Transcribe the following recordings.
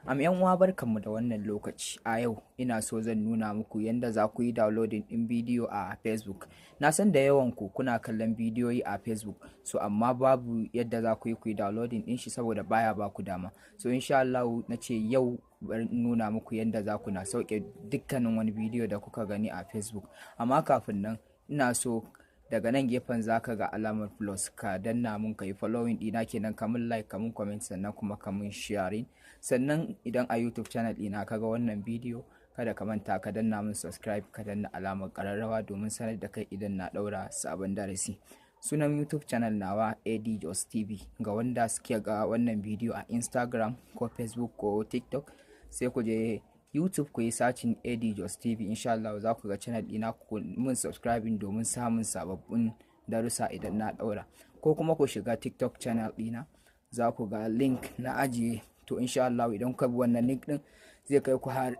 Yan uwa, barkanmu da wannan lokaci. A yau ina so zan nuna muku yadda za ku yi downloading ɗin bidiyo a Facebook. Na san da yawan ku kuna kallon bidiyoyi a Facebook, so amma babu yadda za ku yi ku yi downloading ɗin shi saboda baya ba ku dama. So insha Allah na ce yau bari in nuna muku yadda za ku na sauke dukkanin wani bidiyo da kuka gani a Facebook. Amma kafin nan, ina so daga nan gefen za ka ga alamar plus, ka danna mun ka yi following ɗina kenan, ka mun like, ka mun comment, sannan kuma ka mun sharing. Sannan idan a YouTube channel ɗina ka ga wannan bidiyo, kada ka manta ka danna mun subscribe, ka danna alamar ƙararrawa domin sanar da kai idan na ɗaura sabon darasi. Sunan YouTube channel nawa AD Jos TV. Ga wanda suke ga wannan bidiyo a Instagram ko Facebook ko TikTok, sai ku je YouTube ku yi searching AD Jos TV. Insha Allah za ku ga channel ɗina, ku mun subscribing domin samun sababbin darussa idan na ɗaura. Ko kuma ku shiga TikTok channel ɗina, za ku ga link na ajiye. To insha Allah idan kuka bi wannan link ɗin, zai kai ku har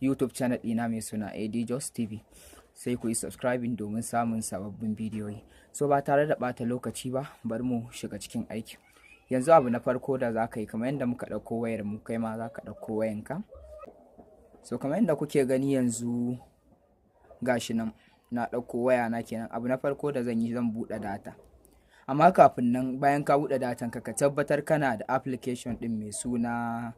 YouTube channel ɗina mai suna AD Jos TV, sai ku yi subscribing domin samun sababbin bidiyoyi. So ba tare da ɓata lokaci ba, bari mu shiga cikin aiki. Yanzu abu na farko da za ka yi, kamar yadda muka ɗauko wayar mu, kai ma za ka ɗauko wayanka. So kamar yadda kuke gani yanzu, gashi nan na ɗauko waya na kenan. Abu na farko da zan yi, zan buɗe data. Amma kafin nan, bayan ka buɗe datan ka, ka tabbatar kana da application ɗin mai suna,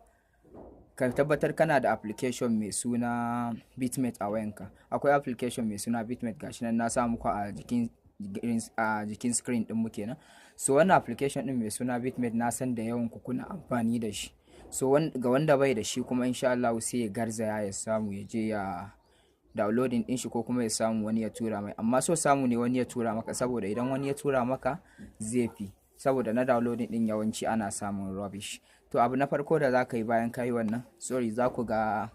ka tabbatar kana da application mai suna Bitmate a wayanka. Akwai application mai suna Bitmate, gashi nan na sa muku a jikin screen ɗin mu kenan. So wannan application ɗin mai suna Bitmate, na san da yawan ku kuna amfani da shi. So ga wanda bai da shi kuma, insha Allah sai ya garzaya ya samu ya je ya downloading din shi, ko kuma ya samu wani ya tura mai. Amma so samu ne wani ya tura maka, saboda idan wani ya tura maka zai fi, saboda na downloading din yawanci ana samun rubbish. To abu na farko da za ka yi bayan ka yi wannan, sorry, za ku ga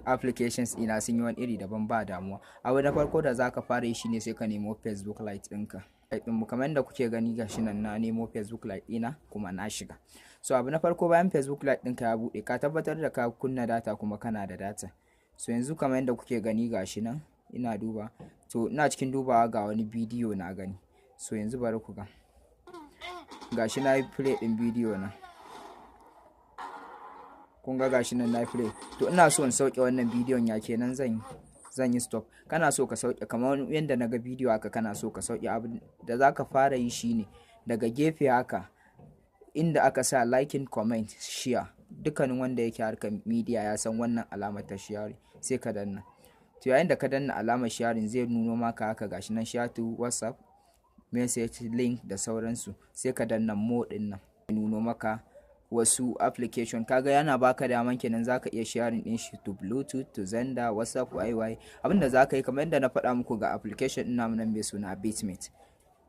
applications ina sun yi wani iri daban, ba damuwa. Abu na farko da za ka fara yi shine sai ka nemo Facebook Lite ɗinka ɗinmu. Kamar yadda kuke gani, gashi nan na nemo Facebook Lite ɗina kuma na shiga. So abu na farko, bayan Facebook Lite ɗinka ya buɗe, ka tabbatar da ka kunna data kuma kana da data. So yanzu kamar yadda kuke gani, gashi nan ina duba. To ina cikin dubawa, ga wani bidiyo na gani. So yanzu bari ku ga, gashi na yi play ɗin bidiyo na. Kun ga gashi nan na yi play. To ina so in sauke wannan bidiyon, ya kenan zan yi? Zan yi stop. Kana so ka sauke, kamar yadda na ga bidiyo haka, kana so ka sauke, abu da za ka fara yi shine daga gefe haka inda aka sa liking, comment, share. Dukkanin wanda yake harkar media ya san wannan alamar ta share, sai ka danna. To yayin da ka danna alamar sharing, zai nuno maka haka, gashi nan share to WhatsApp, message, link da sauransu. Sai ka danna more din nan, nuno maka wasu application. Kaga yana baka daman kenan zaka iya sharing din shi to Bluetooth, to Xender, WhatsApp, yy. Abinda zaka yi, kamar yadda na faɗa muku, ga application din namu nan mai suna Bitmate.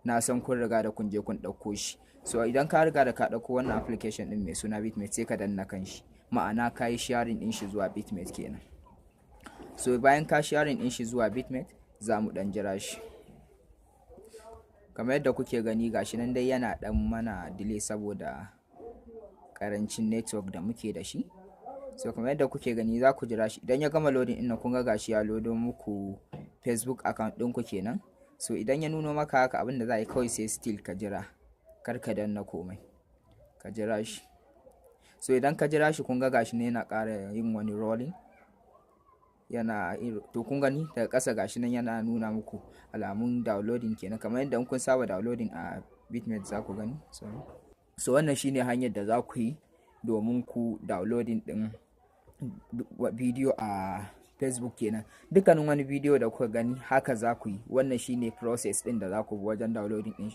Na san kun riga da kun je kun ɗauko shi. So idan ka riga da ka ɗauko wannan application din mai suna Bitmate, sai ka danna kan shi, ma'ana ka yi sharing din shi zuwa Bitmate kenan. So bayan ka sharing din shi zuwa Bitmate, za mu ɗan jira shi. Kamar yadda kuke gani, gashi nan dai yana ɗan mana delay saboda karancin network da muke da shi. So kamar yadda kuke gani, za ku jira shi. Idan ya gama loading ɗin, kun ga gashi ya lodo muku Facebook account ɗinku kenan. So idan ya nuno maka haka, abin da za a yi kawai, sai still ka jira, kar ka danna komai, ka jira shi. So idan ka jira shi, kun ga gashi ne yana ƙara yin wani rolling yana. To kun gani daga ƙasa, gashi nan yana nuna muku alamun downloading kenan, kamar yadda in kun saba downloading a Bitmate za ku gani. So wannan shine hanyar da za ku yi domin ku downloading din bidiyo a Facebook kenan. Dukkanin wani bidiyo da kuka gani, haka za ku yi. Wannan shine process din da za ku bi wajen downloading din shi.